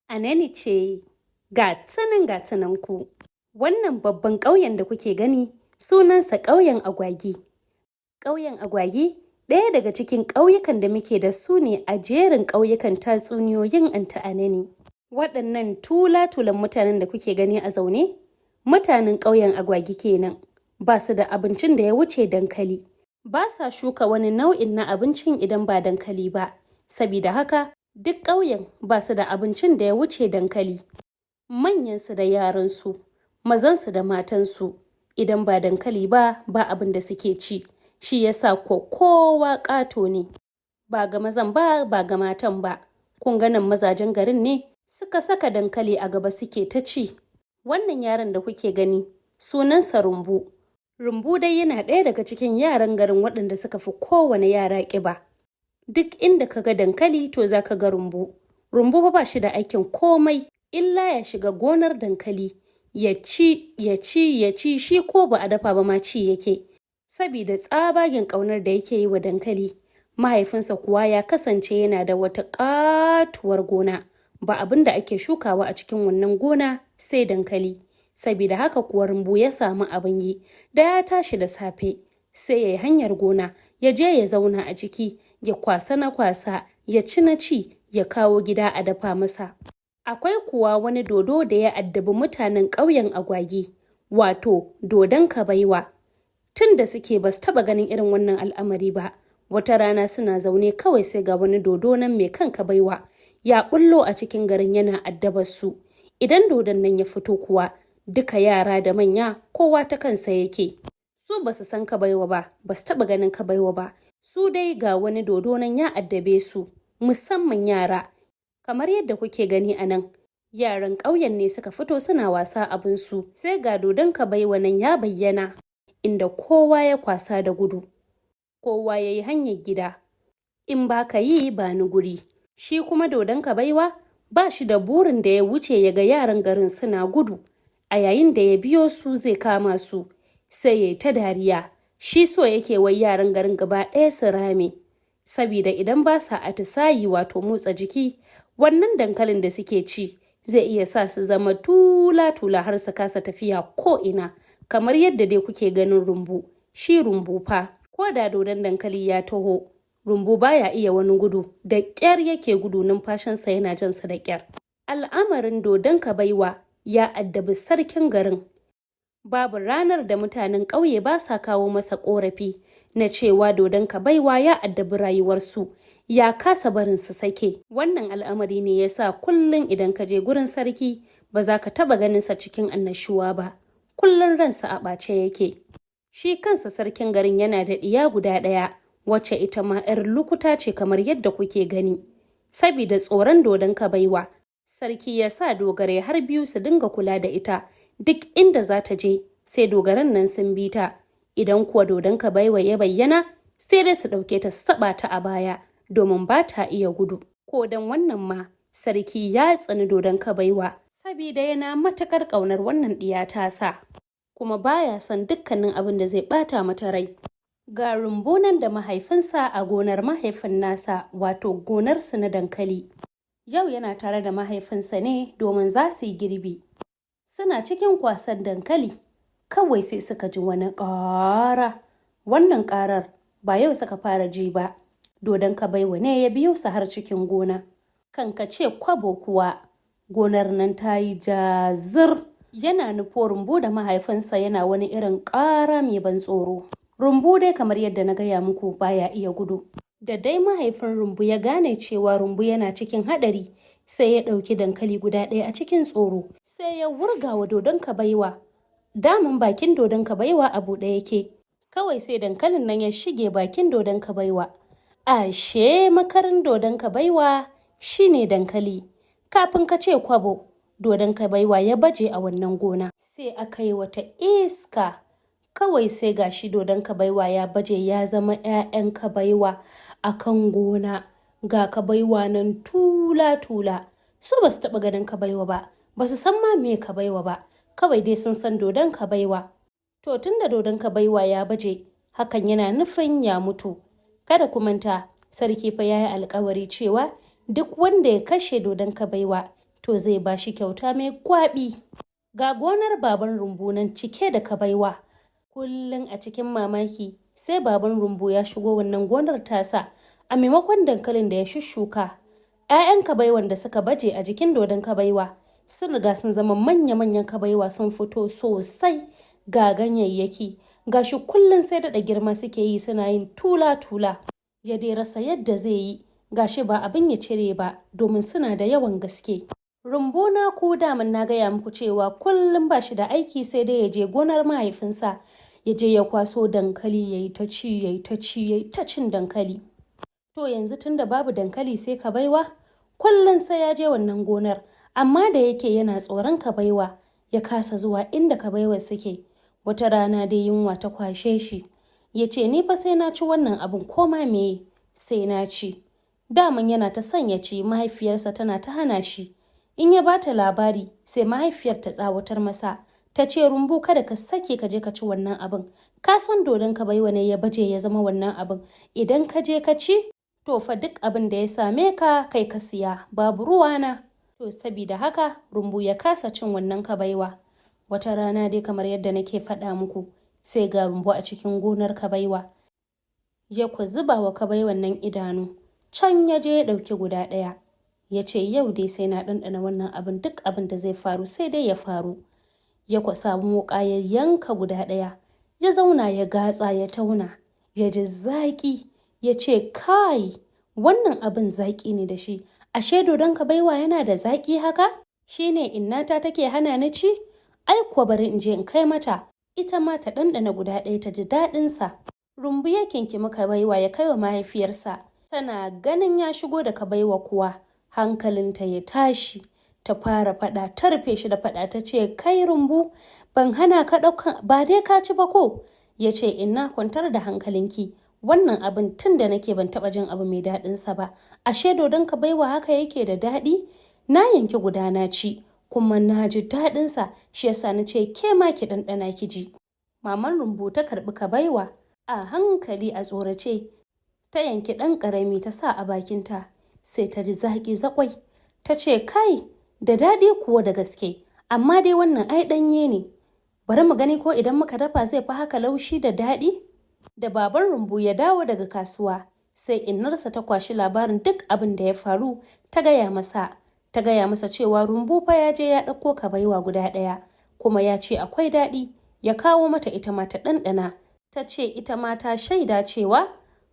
Anani ce, ga tanan ga ku. Wannan babban ƙauyen da kuke gani sunansa ƙauyen Agwagi. Ƙauyen Agwagi ɗaya daga cikin ƙauyukan da muke da su ne a jerin ƙauyukan tatsuniyoyin Anty Anani. Waɗannan tula-tulan mutanen da kuke gani a zaune, mutanen ƙauyen Agwagi kenan. Ba su da abincin da ya wuce dankali. Ba sa shuka wani nau'in na abincin idan ba dankali ba. Sabida haka duk ƙauyen ba su da abincin da ya wuce dankali. Manyansu da yaransu, mazansu da matansu, idan ba dankali ba, ba abin da suke ci. Shi yasa ko kowa ƙato ne. Ba ga mazan ba, ba ga matan ba. Kun ga nan mazajen garin ne suka saka dankali a gaba suke ta ci. Wannan yaron da kuke gani sunansa Rumbu. Rumbu dai yana ɗaya daga cikin yaran garin waɗanda suka fi kowane yara ƙiba. Duk inda ka ga dankali to za ka ga Rumbu. Rumbu fa ba shi da aikin komai illa ya shiga gonar dankali ya ci, ya ci, ya ci shi ko ba a dafa ba ma ci yake. Sabida tsabagen ƙaunar da yake yi wa dankali. Mahaifinsa kuwa ya kasance yana da wata ƙatuwar gona. Ba abin da ake shukawa a cikin wannan gona sai dankali. Sabida haka kuwa Rumbu ya samu abin yi. Da ya tashi da safe sai ya yi hanyar gona, ya je ya zauna a ciki, ya kwasa na kwasa, ya ci na ci, ya kawo gida a dafa masa. Akwai kuwa wani dodo da ya addabi mutanen ƙauyen Agwagi, wato dodon Kabaiwa. Tun da suke ba su taɓa ganin irin wannan al'amari ba. Wata rana suna zaune kawai sai ga wani dodo nan mai kan kabaiwa ya ɓullo a cikin garin yana addabar su. Idan dodon nan ya fito kuwa, duka yara da manya kowa ta kansa yake. Su ba su san kabaiwa ba, ba su taɓa ganin kabaiwa ba. Su dai ga wani dodo nan ya addabe su, musamman yara. Kamar yadda kuke gani a nan, yaran ƙauyen ne suka fito suna wasa abinsu, sai ga dodon kabaiwa nan ya bayyana, inda kowa ya kwasa da gudu. Kowa ya yi hanyar gida. In ba ka yi ba ni guri. Shi kuma dodon kabaiwa ba shi da burin da ya wuce ya ga yaran garin suna gudu. A yayin da ya biyo su zai kama su, sai ya yi ta dariya. Shi so yake wai yaran garin gaba ɗaya su rame. Sabida idan ba sa atisayi wato motsa jiki, wannan dankalin da suke ci zai iya sa su zama tula-tula har su kasa tafiya ko ina. Kamar yadda dai kuke ganin Rumbu. Shi Rumbu fa, ko da dodon dankali ya taho, Rumbu baya iya wani gudu, da ƙyar yake gudu numfashinsa yana jansa da ƙyar. Al'amarin dodon kabaiwa ya addabi sarkin garin. Babu ranar da mutanen ƙauye ba sa kawo masa ƙorafi na cewa dodon kabaiwa ya addabi rayuwarsu, ya kasa barin su sake. Wannan al'amari ne ya sa kullum idan ka je gurin sarki ba za ka taɓa ganinsa cikin annashuwa ba. Kullum ransa a ɓace yake. Shi kansa sarkin garin yana da ɗiya guda ɗaya, wacce ita ma 'yar lukuta ce kamar yadda kuke gani. Sabida tsoron dodon kabaiwa, sarki ya sa dogarai har biyu su dinga kula da ita. Duk inda za ta je, sai dogaran nan sun bi ta. Idan kuwa dodon kabaiwa ya bayyana, sai dai su ɗauke ta su taɓa ta a baya, domin ba ta iya gudu. Ko don wannan ma, sarki ya tsani dodon kabaiwa, sabida yana matuƙar ƙaunar wannan ɗiya tasa. Kuma baya son dukkanin abin da zai ɓata mata rai. Ga Rumbu nan da mahaifinsa a gonar mahaifin nasa, wato gonarsu na dankali. Yau yana tare da mahaifinsa ne domin za su yi girbi. Suna cikin kwasan dankali, kawai sai suka ji wani ƙara. Wannan ƙarar ba yau suka fara ji ba. Dodon kabaiwa ne ya biyo su har cikin gona. Kan ka ce kwabo kuwa, gonar nan ta yi jazir. Yana nufo Rumbu da mahaifinsa yana wani irin ƙara mai ban tsoro. Rumbu dai kamar yadda na gaya muku baya iya gudu. Da dai mahaifin Rumbu ya gane cewa Rumbu yana cikin haɗari, sai ya ɗauki dankali guda ɗaya a cikin tsoro, sai ya wurga wa dodon kabaiwa. Daman bakin dodon kabaiwa a buɗe yake. Kawai sai dankalin nan ya shige bakin dodon kabaiwa. Ashe makarin dodon kabaiwa shine dankali. Kafin ka ce kwabo, dodon kabaiwa ya baje a wannan gona. Sai aka yi wata iska. Kawai sai gashi dodon kabaiwa ya baje ya zama 'ya'yan kabaiwa a kan gona. Ga kabaiwa nan tula-tula. Su ba su taɓa ganin kabaiwa ba, ba su san ma me kabaiwa ba, kawai dai sun san dodon kabaiwa. To tun da dodon kabaiwa ya baje, hakan yana nufin ya mutu. Kada ku manta, sarki fa ya yi alkawari cewa duk wanda ya kashe dodon kabaiwa, To zai ba shi kyauta mai gwaɓi. Ga gonar baban Rumbu nan cike da kabaiwa. Kullum a cikin mamaki sai baban Rumbu ya shigo wannan gonar tasa, a maimakon dankalin da ya shusshuka, 'ya'yan kabaiwan da suka baje a jikin dodon kabaiwa sun riga sun zama manya-manyan kabaiwa, sun fito sosai, ga ganyayyaki, gashi kullum sai daɗa girma suke yi, suna yin tula-tula. Ya dai rasa yadda zai yi, gashi ba abin ya cire ba domin suna da yawan gaske. Rumbu na ku daman na gaya muku cewa kullum ba shi da aiki sai dai ya je gonar mahaifinsa, ya je ya kwaso dankali, ya yi ta ci, ya yi ta ci, ya yi ta cin dankali. To yanzu tunda babu dankali sai kabaiwa, kullum sai ya je wannan gonar, amma da yake yana tsoron kabaiwa, ya kasa zuwa inda kabaiwar suke. Wata rana dai yunwa ta kwashe shi, ya ce ni fa sai na ci wannan abin, koma meye sai na ci. Daman yana ta son ya ci, mahaifiyarsa tana ta hana shi. In ya bata labari sai mahaifiyar ta tsawatar masa, ta ce Rumbu, kada ka sake ka je ka ci wannan abin, ka san dodon kabaiwa ne ya baje ya zama wannan abin, idan ka je ka ci to fa duk abin da ya same ka kai ka siya, babu ruwana. To sabida haka Rumbu ya kasa cin wannan kabaiwa. Wata rana dai kamar yadda nake faɗa muku, sai ga Rumbu a cikin gonar kabaiwa. Ya ku zuba wa kabaiwan nan idanu, can ya je ya ɗauki guda ɗaya. Ya ce yau dai sai na ɗanɗana wannan abin, duk abin da zai faru sai dai ya faru. Ya ku samu wuƙa ya yanka guda ɗaya, ya zauna ya gatsa ya tauna, ya ji zaƙi, ya ce kai, wannan abin zaƙi ne da shi, ashe dodon kabaiwa yana da zaƙi haka? Shi ne innata take hana ni ci? Ai kuwa bari in je in kai mata, ita ma ta ɗanɗana guda ɗaya ta ji daɗinsa. Rumbu ya kinkimi kabaiwa ya kai wa mahaifiyarsa, tana ganin ya shigo da kabaiwa kuwa, hankalinta ya tashi, ta fara faɗa, ta rufe shi da faɗa, ta ce kai Rumbu, ban hana ka ɗaukan ba dai ka ci ba ko? Ya ce inna kwantar da hankalinki, wannan abin tun da nake ban taɓa jin abu mai daɗinsa ba, ashe dodon kabaiwa haka yake da daɗi? Na yanki guda na ci, kuma na ji daɗinsa, shi yasa na ce ke ma ki ɗanɗana ki ji. Maman Rumbu ta karɓi kabaiwa a hankali a tsorace, ta yanki ɗan ƙarami ta sa a bakinta, sai ta ji zaƙi zaƙwai. Ta ce kai, da daɗi kuwa da gaske, amma dai wannan ai ɗanye ne. Bari mu gani ko idan muka dafa zai fi haka laushi da daɗi? Da baban Rumbu ya dawo daga kasuwa, sai innarsa ta kwashi labarin duk abin da ya faru ta gaya masa. Ta gaya masa cewa Rumbu fa ya je ya ɗauko kabaiwa guda ɗaya, kuma ya ce akwai daɗi, ya kawo mata ita ma ta ɗanɗana. Ta ce ita ma ta shaida cewa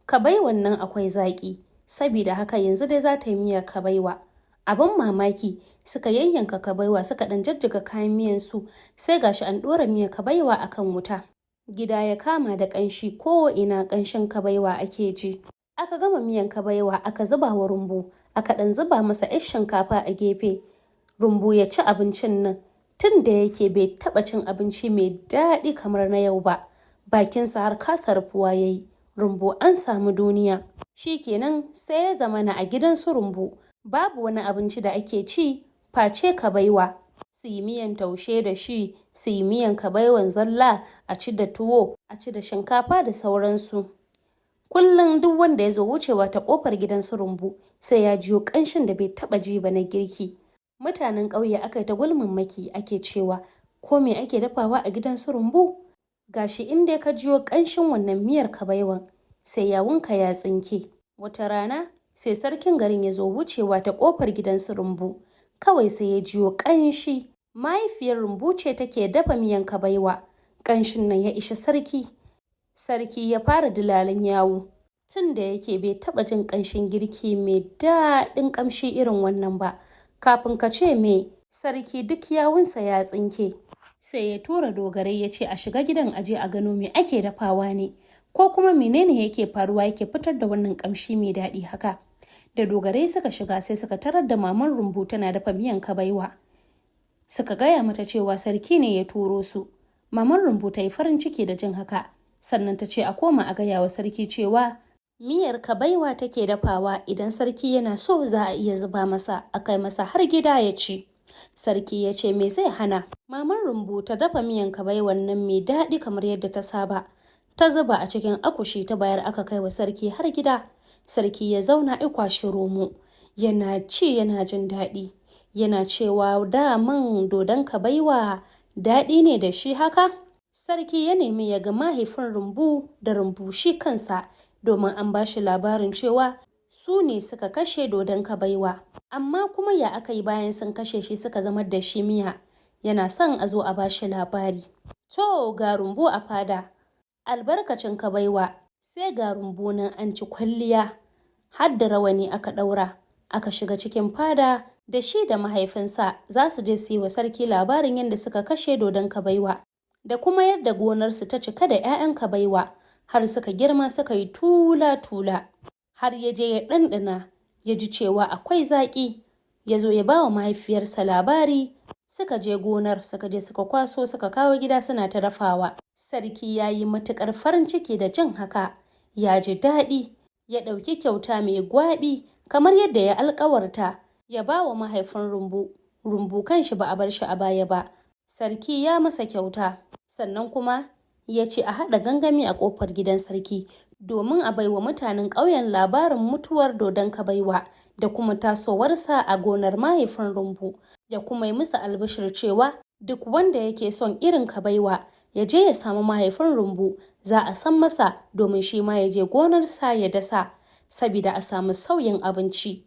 kabaiwan nan akwai zaƙi, sabida haka yanzu dai za ta yi miyar kabaiwa. Abin mamaki, suka yayyanka kabaiwa suka ɗan jajjaga kayan miyan su, sai gashi an ɗora miyar kabaiwa a kan wuta. Gida ya kama da ƙanshi, ko ina ƙanshin kabaiwa ake ji. Aka gama miyan kabaiwa aka zuba wa Rumbu, aka ɗan zuba masa 'yar shinkafa a gefe. Rumbu ya ci abincin nan, tun da yake bai taɓa cin abinci mai daɗi kamar na yau ba. Bakinsa har kasa rufuwa ya yi. Rumbu an samu duniya. Shi kenan sai ya zamana a gidan su Rumbu, babu wani abinci da ake ci face kabaiwa. Su yi miyan taushe da shi, su yi miyan kabaiwan zalla, a ci da tuwo, a ci da shinkafa da sauransu. Kullum duk wanda ya zo wucewa ta ƙofar gidan su Rumbu sai ya jiyo ƙanshin da bai taɓa ji ba na girki. Mutanen ƙauye aka yi ta gulmammaki, ake cewa ko me ake dafawa a gidan su Rumbu? Gashi in dai ka jiyo ƙanshin wannan miyar kabaiwan sai yawunka ya tsinke. Wata rana sai sarkin garin ya zo wucewa ta ƙofar gidan su Rumbu, kawai sai ya jiyo ƙanshi. Mahaifiyar Rumbu ce take dafa miyan kabaiwa. Ƙanshin nan ya ishi sarki. Sarki ya fara dilalin yawu. Tun da yake bai taɓa jin ƙanshin girki mai daɗin ƙamshi irin wannan ba. Kafin ka ce me, sarki duk yawunsa ya tsinke. Sai ya tura dogarai ya ce a shiga gidan aje a gano me ake dafawa ne, ko kuma menene yake faruwa yake fitar da wannan ƙamshi mai daɗi haka. Da dogarai suka shiga sai suka tarar da maman Rumbu tana dafa miyan kabaiwa. Suka gaya mata cewa sarki ne ya turo su. Maman Rumbu ta yi farin ciki da jin haka, sannan ta ce a koma a gaya wa sarki cewa miyar kabaiwa take dafawa, idan sarki yana so za a iya zuba masa, a kai masa har gida ya ci. Sarki ya ce me zai hana. Maman Rumbu ta dafa miyan kabaiwan nan mai daɗi kamar yadda ta saba. Ta zuba a cikin akushi ta bayar aka kai wa sarki har gida. Sarki ya zauna ya kwashi romo, yana ci yana jin daɗi. Yana cewa daman dodon Kabaiwa daɗi ne da shi haka? Sarki ya nemi ya ga mahaifin Rumbu da Rumbu shi kansa domin an ba shi labarin cewa su ne suka kashe dodon Kabaiwa. Amma kuma ya aka yi bayan sun kashe shi suka zamar da shi miya. Yana son a zo a ba shi labari. To ga Rumbu a fada. Albarkacin Kabaiwa sai ga Rumbu nan an ci kwalliya. Har da rawani aka ɗaura. Aka shiga cikin fada da shi da mahaifinsa za su je su yi wa sarki labarin yadda suka kashe dodon Kabaiwa. Da kuma yadda gonarsu ta cika da 'ya'yan kabaiwa har suka girma suka yi tula-tula. Har ya je ya ɗanɗana ya ji cewa akwai zaƙi. Ya zo ya ba wa mahaifiyarsa labari. Suka je gonar suka je suka kwaso suka kawo gida suna ta dafawa. Sarki ya yi matuƙar farin ciki da jin haka. Ya ji daɗi. Ya ɗauki kyauta mai gwaɓi kamar yadda ya alƙawarta. Ya ba wa mahaifin Rumbu. Rumbu kanshi ba a bar shi a baya ba. Sarki ya masa kyauta. Sannan kuma ya ce a haɗa gangami a ƙofar gidan sarki domin a baiwa mutanen ƙauyen labarin mutuwar dodon Kabaiwa da kuma tasowarsa a gonar mahaifin Rumbu. Ya kuma yi musu albishir cewa duk wanda yake son irin kabaiwa ya je ya samu mahaifin Rumbu za a san masa domin shi ma ya je gonarsa ya dasa sabida a samu sauyin abinci.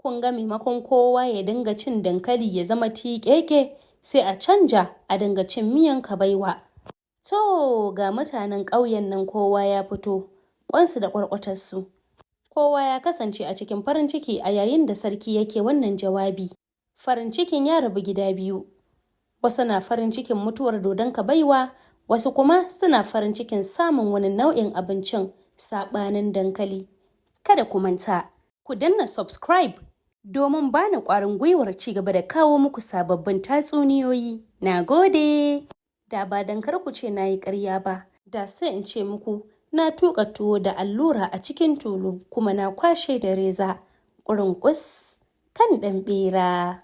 Kun ga maimakon kowa ya dinga cin dankali ya zama tiƙeƙe sai a canja a dinga cin miyan kabaiwa. To ga mutanen ƙauyen nan kowa ya fito, ƙwansu da ƙwarƙwatarsu. Kowa ya kasance a cikin farin ciki a yayin da sarki yake wannan jawabi. Farin cikin ya rabu gida biyu. Wasu na farin cikin mutuwar dodon Kabaiwa, wasu kuma suna farin cikin samun wani nau'in abincin saɓanin dankali. Kada ku manta, ku danna subscribe domin bani ƙwarin gwiwar ci gaba da kawo muku sababbin tatsuniyoyi. Na gode! Da ba don kar ku ce na yi ƙarya ba, da sai in ce muku na tuƙa tuwo da allura a cikin tulu kuma na kwashe da reza. Ƙurunƙus kan ɗan ɓera.